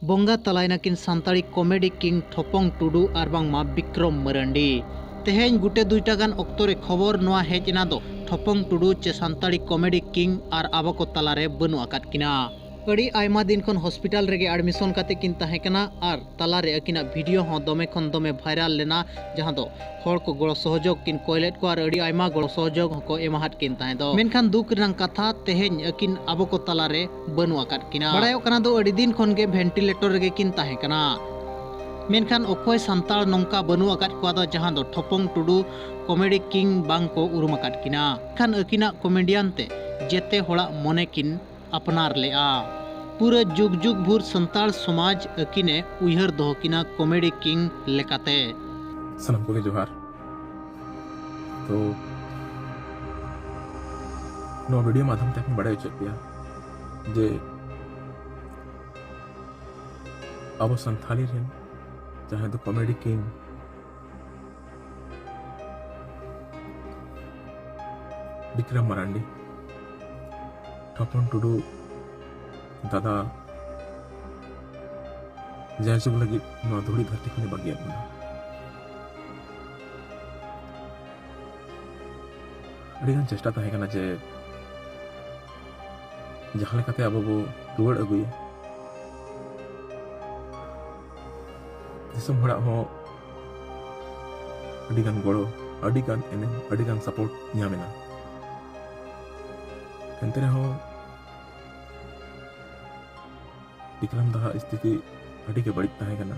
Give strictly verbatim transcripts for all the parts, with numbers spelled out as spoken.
ᱵᱚᱸᱜᱟ ᱛᱟᱞᱟᱭᱮᱱᱟ ᱠᱤᱱ ᱥᱟᱱᱛᱟᱲᱤ ᱠᱚᱢᱮᱰᱤ ᱠᱤᱝ ᱴᱷᱚᱯᱚᱝ ᱴᱩᱰᱩ ᱟᱨ ᱵᱟᱝᱢᱟ ᱵᱤᱠᱨᱚᱢ ᱢᱟᱨᱟᱱᱰᱤ᱾ ᱛᱮᱦᱮᱧ ᱜᱩᱴᱮ ᱫᱩᱭᱴᱟ ᱜᱟᱱ ᱚᱠᱛᱚ ᱨᱮ ᱠᱷᱚᱵᱚᱨ ᱱᱚᱣᱟ ᱦᱮᱡ ᱮᱱᱟ ᱫᱚ ᱴᱷᱚᱯᱚᱝ ᱴᱩᱰᱩ ᱪᱮ ᱥᱟᱱᱛᱟᱲᱤ ᱠᱚᱢᱮᱰᱤ ᱠᱤᱝ ᱟᱨ ᱟᱵᱚ ᱠᱚ ᱛᱟᱞᱟᱨᱮ ᱵᱟᱹᱱᱩᱜ ᱟᱠᱟᱫ ᱠᱤᱱᱟ᱾ ᱟᱹᱰᱤ ᱟᱭᱢᱟ ᱫᱤᱱ ᱠᱷᱚᱱ ᱦᱚᱥᱯᱤᱴᱟᱞ ᱨᱮᱜᱮ ᱮᱰᱢᱤᱥᱚᱱ ᱠᱟᱛᱮ ᱠᱤᱱ ᱛᱟᱦᱮᱸ ᱠᱟᱱᱟ ᱟᱨ ᱛᱟᱞᱟᱨᱮ ᱟᱹᱠᱤᱱᱟᱜ ᱵᱷᱤᱰᱤᱭᱳ ᱦᱚᱸ ᱫᱚᱢᱮ ᱠᱷᱚᱱ ᱫᱚᱢᱮ ᱵᱷᱟᱭᱨᱟᱞ ᱞᱮᱱᱟ, ᱡᱟᱦᱟᱸ ᱫᱚ ᱦᱚᱲ ᱠᱚ ᱜᱚᱲᱚ ᱥᱚᱦᱚᱡᱳᱜᱽ ᱠᱤᱱ ᱠᱚᱭ ᱞᱮᱫ ᱠᱚᱣᱟ ᱟᱨ ᱟᱹᱰᱤ ᱟᱭᱢᱟ ᱜᱚᱲᱚ ᱥᱚᱦᱚᱡᱳᱜᱽ ᱦᱚᱸᱠᱚ ᱮᱢᱟᱦᱟᱫ ᱠᱤᱱ ᱛᱟᱦᱮᱸ ᱫᱚ᱾ ᱢᱮᱱᱠᱷᱟᱱ ᱫᱩᱠ ᱨᱮᱱᱟᱜ ᱠᱟᱛᱷᱟ, ᱛᱮᱦᱮᱧ ᱟᱹᱠᱤᱱ ᱟᱵᱚ ᱠᱚ ᱛᱟᱞᱟᱨᱮ ᱵᱟᱹᱱᱩᱜ ᱟᱠᱟᱫ ᱠᱤᱱᱟ᱾ ᱵᱟᱲᱟᱭᱚᱜ ᱠᱟᱱᱟ ᱫᱚ ᱟᱹᱰᱤ ᱫᱤᱱ ᱠᱷᱚᱱ ᱜᱮ ᱵᱷᱮᱱᱴᱤᱞᱮᱴᱚᱨ ᱨᱮᱜᱮ ᱠᱤᱱ ᱛᱟᱦᱮᱸ ᱠᱟᱱᱟ᱾ ᱢᱮᱱᱠᱷᱟᱱ ᱚᱠᱚᱭ ᱥᱟᱱᱛᱟᱲ ᱱᱚᱝᱠᱟ ᱵᱟᱹᱱᱩᱜ ᱟᱠᱟᱫ ᱠᱚᱣᱟ ᱫᱚ ᱡᱟᱦᱟᱸ ᱫᱚ ᱴᱷᱚᱯᱚᱝ ᱴᱩᱰᱩ ᱠᱚᱢᱮᱰᱤ ᱠᱤᱝ ᱵᱟᱝ ᱠᱚ ᱩᱨᱩᱢ ᱟᱠᱟᱫ ᱠᱤᱱᱟ? ᱠᱷᱟᱱ ᱟᱹᱠᱤᱱᱟᱜ ᱠᱚᱢᱮᱰᱤᱭᱟᱱ ᱛᱮ ᱡᱮᱛᱮ ᱦᱚᱲᱟᱜ ᱢᱚᱱᱮ ᱠᱤᱱ ᱟᱯᱱᱟᱨ ᱞᱮᱫᱼᱟ᱾ ᱯᱩᱨᱟᱹ ᱡᱩᱜᱽ ᱡᱩᱜᱽ ᱵᱷᱳᱨ ᱥᱟᱱᱛᱟᱲ ᱥᱚᱢᱟᱡᱽ ᱟᱹᱠᱤᱱᱮ ᱩᱭᱦᱟᱹᱨ ᱫᱚᱦᱚ ᱠᱤᱱᱟ ᱠᱚᱢᱮᱰᱤ ᱠᱤᱝ ᱞᱮᱠᱟᱛᱮ᱾ ᱥᱟᱱᱟᱢ ᱠᱚᱜᱮ ᱡᱚᱦᱟᱨ᱾ ᱛᱚ, ᱱᱚᱣᱟ ᱵᱷᱤᱰᱤᱭᱳ ᱢᱟᱫᱽᱫᱷᱚᱢ ᱛᱮ ᱟᱯᱮ ᱵᱟᱲᱟᱭ ᱦᱚᱪᱚᱭᱮᱫ ᱯᱮᱭᱟ ᱡᱮ ᱟᱵᱚ ᱥᱟᱱᱛᱷᱟᱞᱤ ᱨᱮᱱ ᱡᱟᱦᱟᱸᱭ ᱫᱚ ᱠᱚᱢᱮᱰᱤ ᱠᱤᱝ ᱵᱤᱠᱨᱚᱢ ᱢᱟᱨᱟᱱᱰᱤ, ᱴᱷᱚᱯᱚᱱ ᱴᱩᱰᱩ ᱫᱟᱫᱟ ᱡᱟᱭᱡᱩᱜᱽ ᱞᱟᱹᱜᱤᱫ ᱱᱚᱣᱟ ᱫᱷᱩᱲᱤ ᱫᱷᱟᱹᱨᱛᱤ ᱠᱷᱚᱱᱮ ᱵᱟᱹᱜᱤᱭᱟᱫ ᱵᱚᱱᱟ᱾ ᱟᱹᱰᱤᱜᱟᱱ ᱪᱮᱥᱴᱟ ᱛᱟᱦᱮᱸ ᱠᱟᱱᱟ ᱡᱮ ᱡᱟᱦᱟᱸ ᱞᱮᱠᱟᱛᱮ ᱟᱵᱚ ᱵᱚ ᱨᱩᱣᱟᱹᱲ ᱟᱹᱜᱩᱭᱟ᱾ ᱫᱤᱥᱚᱢ ᱦᱚᱲᱟᱜ ᱦᱚᱸ ᱟᱹᱰᱤᱜᱟᱱ ᱜᱚᱲᱚ, ᱟᱹᱰᱤᱜᱟᱱ ᱮᱱᱮᱢ, ᱟᱹᱰᱤᱜᱟᱱ ᱥᱟᱯᱳᱨᱴ ᱧᱟᱢ ᱮᱱᱟ᱾ ᱮᱱᱛᱮ ᱨᱮᱦᱚᱸ ᱵᱤᱠᱨᱚᱢ ᱫᱟᱦᱟᱜ ᱥᱛᱷᱤᱛᱤ ᱟᱹᱰᱤ ᱜᱮ ᱵᱟᱹᱲᱤᱡ ᱛᱟᱦᱮᱸ ᱠᱟᱱᱟ᱾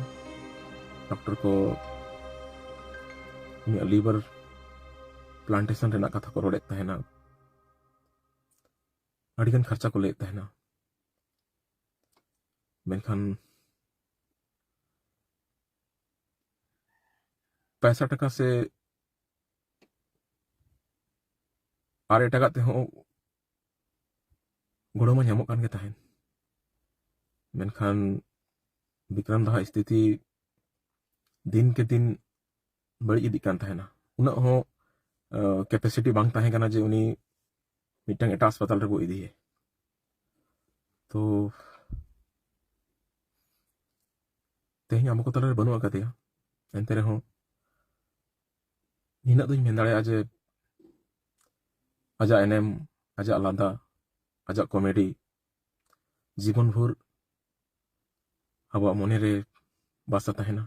ᱰᱚᱠᱴᱚᱨ ᱠᱚ ᱩᱱᱤᱭᱟᱜ ᱞᱤᱵᱷᱟᱨ ᱯᱞᱟᱱᱴᱮᱥᱚᱱ ᱨᱮᱱᱟᱜ ᱠᱟᱛᱷᱟ ᱠᱚ ᱨᱚᱲᱮᱫ ᱛᱟᱦᱮᱱᱟ, ᱟᱹᱰᱤᱜᱟᱱ ᱠᱷᱚᱨᱪᱟ ᱠᱚ ᱞᱟᱹᱭᱮᱫ ᱛᱟᱦᱮᱱᱟ᱾ ᱢᱮᱱᱠᱷᱟᱱ ᱯᱚᱭᱥᱟ ᱴᱟᱠᱟ ᱥᱮ ᱟᱨ ᱮᱴᱟᱜᱟᱜ ᱛᱮᱦᱚᱸ ᱜᱚᱲᱚ ᱢᱟ ᱧᱟᱢᱚᱜ ᱠᱟᱱ ᱜᱮ ᱛᱟᱦᱮᱸᱱ, ᱢᱮᱱᱠᱷᱟᱱ ᱵᱤᱠᱨᱚᱢ ᱫᱟᱦᱟᱜ ᱥᱛᱷᱤᱛᱤ ᱫᱤᱱ ᱠᱮ ᱫᱤᱱ ᱵᱟᱹᱲᱤᱡ ᱤᱫᱤᱜ ᱠᱟᱱ ᱛᱟᱦᱮᱱᱟ᱾ ᱩᱱᱟᱹᱜ ᱦᱚᱸ ᱠᱮᱯᱮᱥᱤᱴᱤ ᱵᱟᱝ ᱛᱟᱦᱮᱸ ᱠᱟᱱᱟ ᱡᱮ ᱩᱱᱤ ᱢᱤᱫᱴᱟᱝ ᱮᱴᱟᱜ ᱦᱟᱥᱯᱟᱛᱟᱞ ᱨᱮᱵᱚ ᱤᱫᱤᱭᱮ᱾ ᱛᱚ ᱛᱮᱦᱮᱧ ᱟᱵᱚ ᱠᱚ ᱛᱟᱞᱟᱨᱮ ᱵᱟᱹᱱᱩᱜ ᱟᱠᱟᱫᱮᱭᱟ᱾ ᱮᱱᱛᱮ ᱨᱮᱦᱚᱸ ᱱᱤᱱᱟᱹᱜ ᱫᱚᱧ ᱢᱮᱱ ᱫᱟᱲᱮᱭᱟᱜᱼᱟ ᱡᱮ ᱟᱡᱟᱜ ᱮᱱᱮᱢ, ᱟᱡᱟᱜ ᱞᱟᱸᱫᱟ, ᱟᱡᱟᱜ ᱠᱚᱢᱮᱰᱤ ᱡᱤᱵᱚᱱ ᱵᱷᱳᱨ ᱟᱵᱚᱣᱟᱜ ᱢᱚᱱᱮᱨᱮ ᱵᱟᱥᱟ ᱛᱟᱦᱮᱱᱟ᱾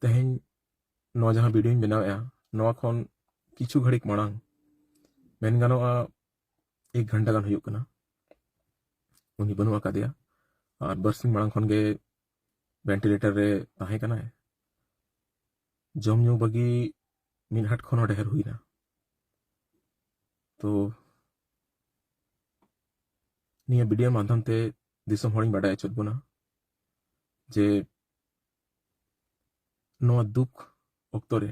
ᱛᱮᱦᱮᱧ ᱱᱚᱣᱟ ᱡᱟᱦᱟᱸ ᱵᱷᱤᱰᱤᱭᱳᱧ ᱵᱮᱱᱟᱣᱮᱫᱼᱟ, ᱱᱚᱣᱟ ᱠᱷᱚᱱ ᱠᱤᱪᱷᱩ ᱜᱷᱟᱹᱲᱤᱠ ᱢᱟᱲᱟᱝ, ᱢᱮᱱ ᱜᱟᱱᱚᱜᱼᱟ, ᱮᱠ ᱜᱷᱚᱱᱴᱟ ᱜᱟᱱ ᱦᱩᱭᱩᱜ ᱠᱟᱱᱟ, ᱩᱱᱤ ᱵᱟᱹᱱᱩᱜ ᱟᱠᱟᱫᱮᱭᱟ᱾ ᱟᱨ ᱵᱟᱨᱥᱤᱧ ᱢᱟᱲᱟᱝ ᱠᱷᱚᱱ ᱜᱮ ᱵᱷᱮᱱᱴᱤᱞᱮᱴᱟᱨ ᱨᱮ ᱛᱟᱦᱮᱸ ᱠᱟᱱᱟᱭ᱾ ᱡᱚᱢ ᱧᱩ ᱵᱟᱹᱜᱤ ᱢᱤᱫ ᱦᱟᱴ ᱠᱷᱚᱱ ᱦᱚᱸ ᱰᱷᱮᱨ ᱦᱩᱭᱱᱟ᱾ ᱛᱚ ᱱᱤᱭᱟᱹ ᱵᱷᱤᱰᱤᱭᱳ ᱢᱟᱫᱽᱫᱷᱚᱢ ᱛᱮ ᱫᱤᱥᱚᱢ ᱦᱚᱲᱤᱧ ᱵᱟᱰᱟᱭ ᱦᱚᱪᱚᱭᱮᱫ ᱵᱚᱱᱟ ᱡᱮ ᱱᱚᱣᱟ ᱫᱩᱠ ᱚᱠᱛᱚ ᱨᱮ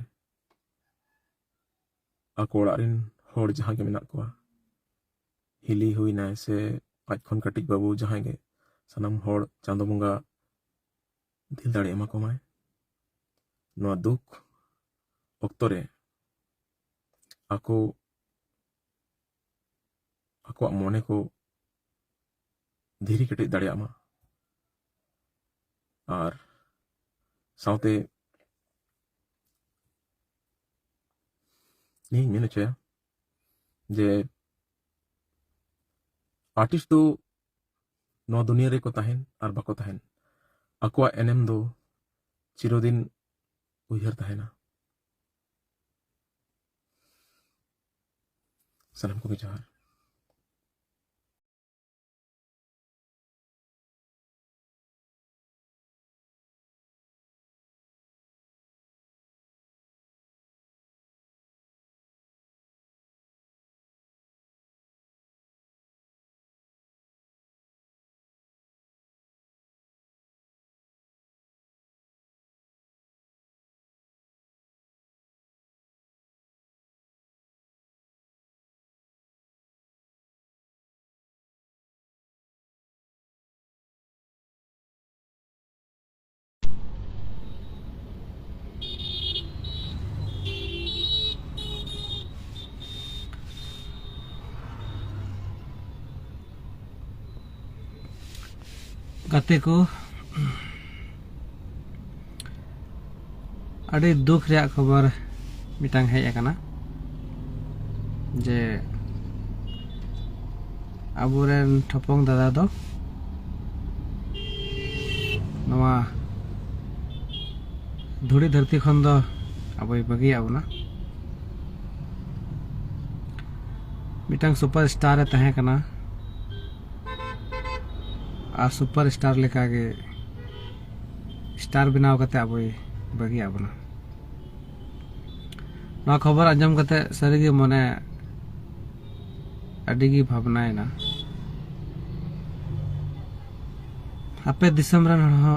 ᱟᱠᱚ ᱚᱲᱟᱜ ᱨᱮᱱ ᱦᱚᱲ ᱡᱟᱦᱟᱸ ᱜᱮ ᱢᱮᱱᱟᱜ ᱠᱚᱣᱟ, ᱦᱤᱞᱤ ᱦᱩᱭᱱᱟᱭ ᱥᱮ ᱟᱡ ᱠᱷᱚᱱ ᱠᱟᱹᱴᱤᱡ ᱵᱟᱹᱵᱩ ᱡᱟᱦᱟᱸᱭ ᱜᱮ, ᱥᱟᱱᱟᱢ ᱦᱚᱲ ᱪᱟᱸᱫᱚ ᱵᱚᱸᱜᱟ ᱫᱤᱞ ᱫᱟᱲᱮ ᱮᱢᱟ ᱠᱚᱢᱟᱭ᱾ ᱱᱚᱣᱟ ᱫᱩᱠ ᱚᱠᱛᱚ ᱨᱮ ᱟᱠᱚ ᱟᱠᱚᱣᱟᱜ ᱢᱚᱱᱮ ᱠᱚ ᱫᱷᱤᱨᱤ ᱠᱮᱴᱮᱡ ᱫᱟᱲᱮᱭᱟᱜ ᱢᱟ᱾ ᱟᱨ ᱥᱟᱶᱛᱮ ᱱᱤᱭᱟᱹᱧ ᱢᱮᱱ ᱦᱚᱪᱚᱭᱟ ᱡᱮ ᱟᱨᱴᱤᱥᱴ ᱫᱚ ᱱᱚᱣᱟ ᱫᱩᱱᱤᱭᱟᱹ ᱨᱮᱠᱚ ᱛᱟᱦᱮᱱ ᱟᱨ ᱵᱟᱠᱚ ᱛᱟᱦᱮᱱ, ᱟᱠᱚᱣᱟᱜ ᱮᱱᱮᱢ ᱫᱚ ᱪᱤᱨᱚᱫᱤᱱ ᱩᱭᱦᱟᱹᱨ ᱛᱟᱦᱮᱱᱟ᱾ ᱥᱟᱱᱟᱢ ᱠᱚᱜᱮ ᱡᱚᱦᱟᱨ᱾ ᱜᱟᱛᱮ ᱠᱚ, ᱟᱹᱰᱤ ᱫᱩᱠ ᱨᱮᱭᱟᱜ ᱠᱷᱚᱵᱚᱨ ᱢᱤᱫᱴᱟᱝ ᱦᱮᱡ ᱟᱠᱟᱱᱟ ᱡᱮ ᱟᱵᱚᱨᱮᱱ ᱴᱷᱚᱯᱚᱝ ᱫᱟᱫᱟ ᱫᱚ ᱱᱚᱣᱟ ᱫᱷᱩᱲᱤ ᱫᱷᱟᱹᱨᱛᱤ ᱠᱷᱚᱱ ᱫᱚ ᱟᱵᱚᱭ ᱵᱟᱹᱜᱤᱭᱟᱜ ᱵᱚᱱᱟ᱾ ᱢᱤᱫᱴᱟᱝ ᱥᱩᱯᱟᱨ ᱥᱴᱟᱨ ᱮ ᱛᱟᱦᱮᱸ ᱠᱟᱱᱟ ᱟᱨ ᱥᱩᱯᱟᱨ ᱥᱴᱟᱨ ᱞᱮᱠᱟᱜᱮ ᱥᱴᱟᱨ ᱵᱮᱱᱟᱣ ᱠᱟᱛᱮ ᱟᱵᱚᱭ ᱵᱟᱹᱜᱤᱭᱟᱜ ᱵᱚᱱᱟ᱾ ᱱᱚᱣᱟ ᱠᱷᱚᱵᱚᱨ ᱟᱸᱡᱚᱢ ᱠᱟᱛᱮ ᱥᱟᱹᱨᱤᱜᱮ ᱢᱚᱱᱮ ᱟᱹᱰᱤ ᱜᱮ ᱵᱷᱟᱵᱽᱱᱟᱭᱮᱱᱟ᱾ ᱟᱯᱮ ᱫᱤᱥᱚᱢ ᱨᱮᱱ ᱦᱚᱲ ᱦᱚᱸ